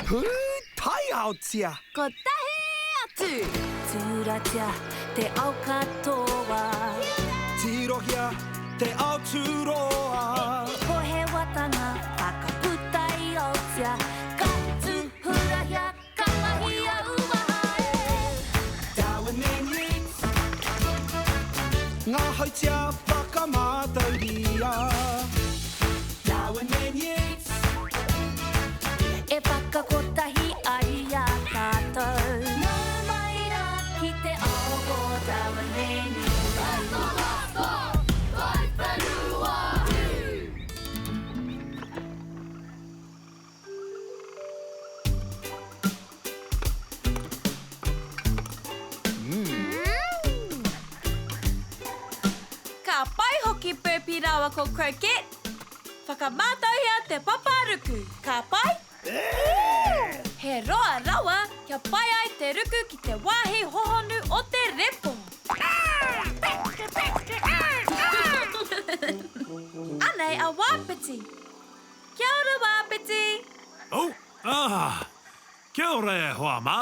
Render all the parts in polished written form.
Pūtaiaotia! Kotahi atu! Tūratia te ao katoa. Tirohia te ao tūroa. Ko he watanga whakaputa i Aotea. Ka tūhurahia, ka mahia uaha e. Darwin and Yeats. Ngā hautia whakamātauria. Darwin and Yeats. E whakakotahi ai i a tātou. Nau mai rā ki te ao o Darwin and Yeats. Ka pai hoki Burpee rāua ko Croquette. Whakamātauhia te papa ruku. Ka pai? He roa rawa kia pai ai te ruku ki te wāhi hohonu o te repo. Anei a Wāpiti. Kia ora Wāpiti! Oh, ah! Kia ora e hoa mā!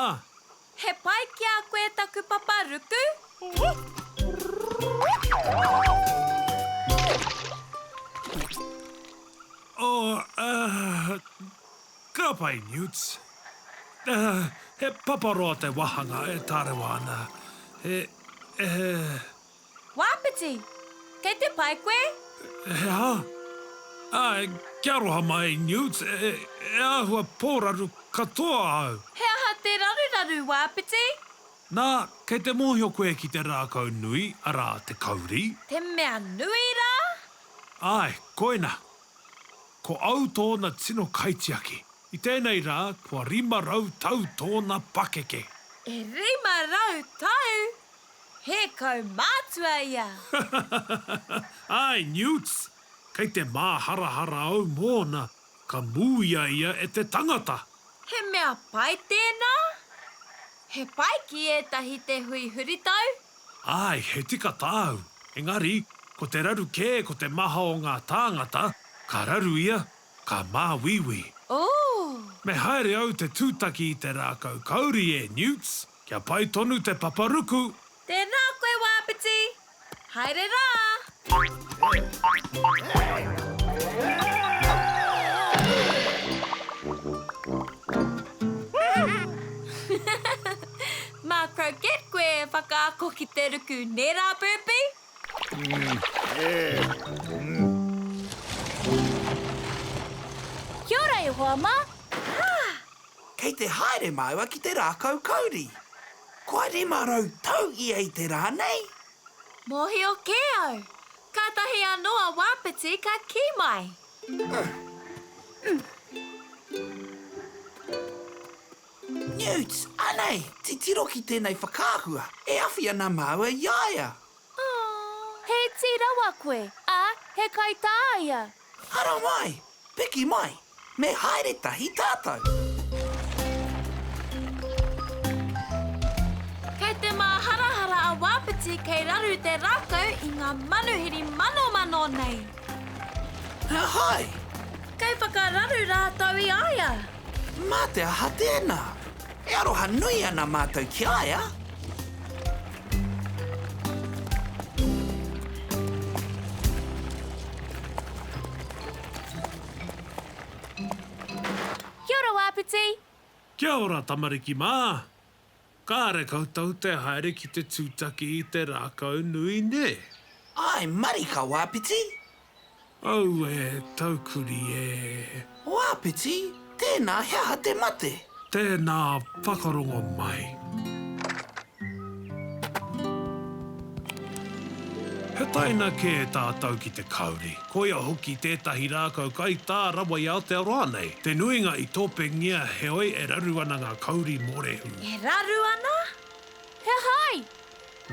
He pai ki a koe taku papa ruku? Oh, uh, ka pai Newts. Uh, he paparoa te wahanga e tārewa ana. He, he... Wāpiti, kei te pai koe? He aha? Āe, kia aroha mai, Newt, e, e āhua pōraru katoa au. He aha te raruraru, Wāpiti? Nā, kei te mōhio koe ki te rākau nui, arā, te kauri? Te mea nui rā? Āe, koina. Ko au tōna tino kaitiaki. I tēnei rā, kua 500 tau tōna pakeke. E 500 tau? He kaumātua ia. Āe, Newts! Kei te māharahara au mōna, ka mūia ia e te tangata! He mea pai tēnā? He pai ki ētahi te hui huritau? Āe, he tika tāu. Engari, ko te raru kē ko te maha o ngā tāngata, ka raru ia, ka māuiui. Ooh! Me haere au te tūtaki i te rākau kauri e, Newts! Kia pai tonu te paparuku! Tēnā koe Wāpiti! Haere rā! Mā Croquette koe e whakaako ki te ruku, nē rā Burpee? Kia ora e hoa mā! Kei te haere māua ki te rākau kauri. Kua 500 tau ia i te rā nei. Mōhio kē au. Kātahi anō a Wāpiti ka kī mai. Newt, anei, titiro ki tēnei whakaahua, e awhi ana māua i a ia. He iti rawa koe, ā, he kaitā ia. Haramai! Piki mai! Me haere tahi tātou! Kei te māharahara a Wāpiti kei raru te rākau i ngā manuhiri manomano nei. Hai! Kei whakararu rātou i a ia. Mā te aha tēnā? E aroha nui ana mātou ki a ia. Kia ora Wāpiti! Kia ora tamariki mā! Kāre koutou te haere ki te tūtaki i te rākau nui nē? Āe marika Wāpiti! Auē, taukuri e! Wāpiti, tēnā he aha te mate? Tēnā whakarongo mai. He taina kē tātou ki te kauri. Koia hoki tētahi rākau kaitā rawa i Aotearoa nei. Te nuinga i tōpengia heoi e raru ana ngā kauri mōrehu. E raru ana? He aha ai?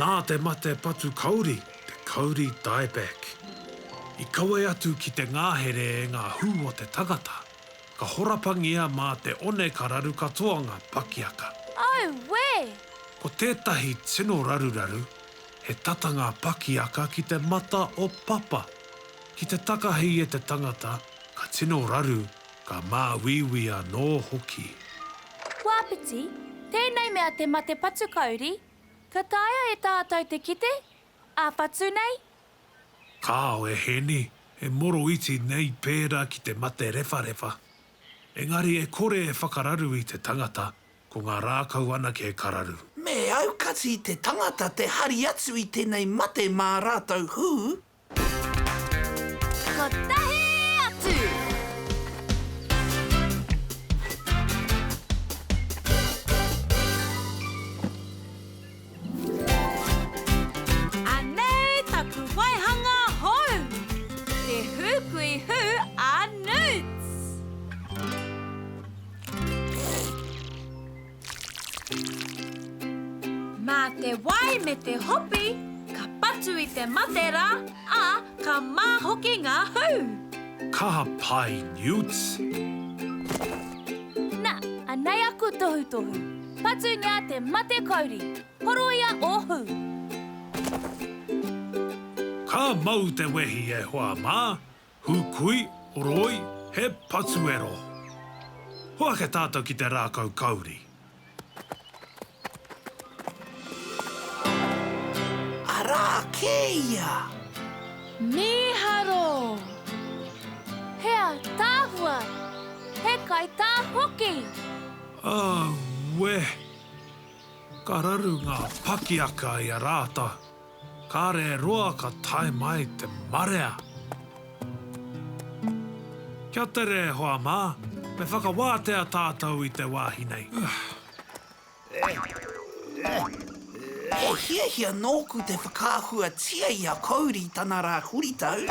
Nā te mate patu kauri, te kauri dieback, i kawe atu ki te ngahere e ngā hū o te tangata, ka horapangia mā te one ka raru katoa ngā pakiaka. Auē! Ko tētahi tino raruraru, he tata ngā pakiaka ki te mata o Papa. Ki te takahi e te tangata, ka tino raru, ka māuiui anō hoki. Wāpiti, tēnei mea te mate patu kauri, ka taea e tātou te kite, ā-whatu nei? Kāo e Hēni, he moroiti nei pērā ki te mate rewharewha. Engari e kore e whakararu i te tangata, ko ngā rākau anake ka raru. Me aukati te tangata te hari atu i tenei mate mā rātou hū. Kotahi atu! Anei taku waihanga hou! Te hūkui hū a Newts! Mā te wai me te hopi, ka patu i te mate rā, ā, ka mā hoki ngā hū. Ka pai, Newts! Nā, anei aku tohutohu. Patungia te mate kauri, horoia ō hū. Ka mau te wehi e hoa mā, Hūkui, horoi, he patuero. Hoake tātou ki te rākau kauri. Arā kē ia! Mīharo! He ātaahua! He kaitā hoki! Aue! Ka raru ngā pakiaka i a Rāta. Kāre e roa ka tae mai te marea. Kia tere e hoa mā, me whakawātea tātou i te wāhi nei. He hiahia nōku te whakaahuatia i a Kauri tana rā huritau.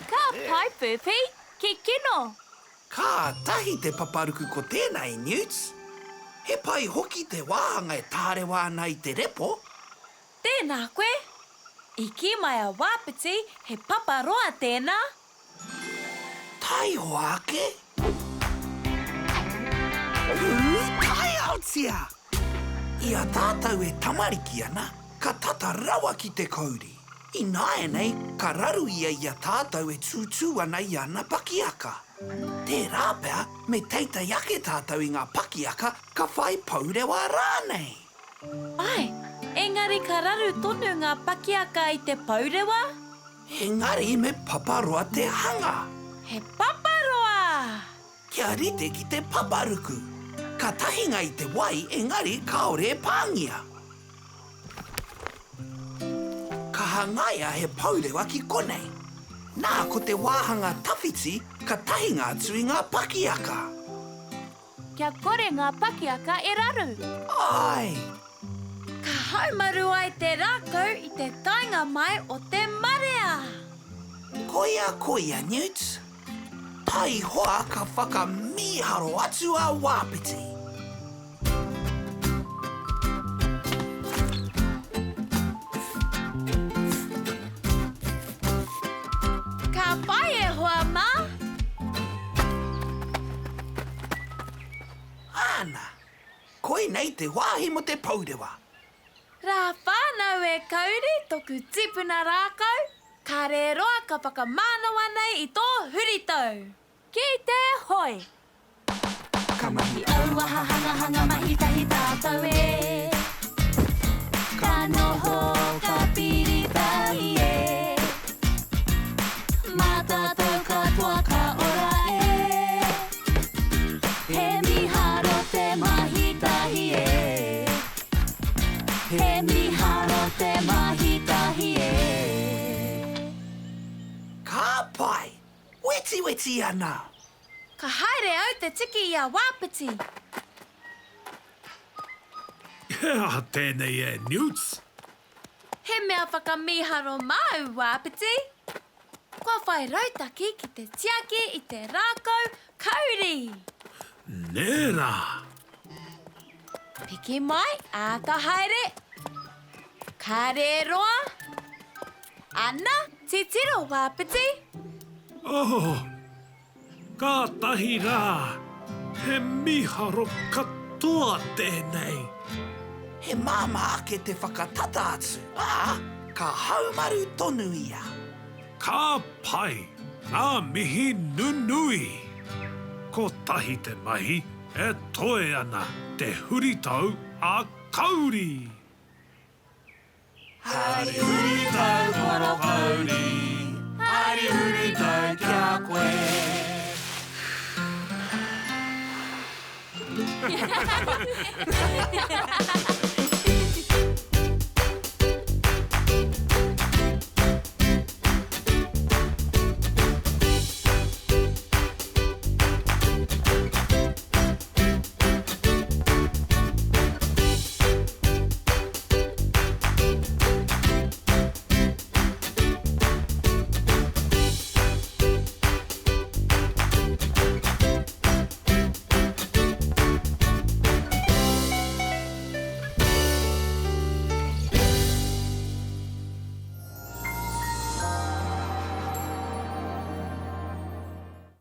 Ka pai Burpee, kikino! Kātahi te paparuku ko tēnei, Newts. He pai hoki te wāhanga e tārewa ana i te repo. Tēnā koe. I kī mai a Wāpiti he papa roa tēnā. Taihoa ake. Pūtaiaotia! I a tātou e tamariki ana, ka tata rawa ki te kauri. Ināianei, ka raru ia i a tātou e tūtū ana i ana pakiaka. Tērā pea, me teitei ake tātou i ngā pakiaka ka whai pourewa rānei. Āe, engari ka raru tonu ngā pakiaka i te pourewa? Engari me paparoa te hanga. He paparoa! Kia rite ki te paparuku. Ka tahinga i te wai engari kāore e pāngia. Ka hangaia he pourewa ki konei. Nā ko te wāhanga tawhiti ka tahinga atu i ngā pakiaka. Kia kore ngā pakiaka e raru. Āe! Ka haumaru ai te rākau i te taenga mai o te marea. Koia koia, Newt. Taihoa ka whakamīharo atu a Wāpiti. Ka pai e hoa mā! Āna! Koinei te wāhi mō te pourewa. Rā whānau e Kauri toku tipuna rākau, kare roa ka whakamānawa nei i tō huritau. Ki te hoe! Ka mahi auaha hangahanga mahi tahi tātou e. Ka noho ka piri tahi e. Mā tātou katoa ka ora e. He miharo te mahi tahi e. He miharo te mahi tahi e. Ka pai! Wetiweti ana! Ka haere au te tiki i a Wāpiti. He aha tēnei e Newts? He mea whakamīharo māu, Wāpiti. Kua whai rautaki ki te tiaki i te rākau kauri. Nē rā! Piki mai, āta haere. Kāre e roa. Ana, titiro, Wāpiti. Oh! Kātahi rā! He mīharo katoa tēnei! He māmā ake te whakatata atu, ā, ka haumaru tonu ia. Ka pai! Ngā mihi nunui! Kotahi te mahi! E toe ana te huritau a Kauri! Haere huritau koro kauri, haere huritau ki a koe.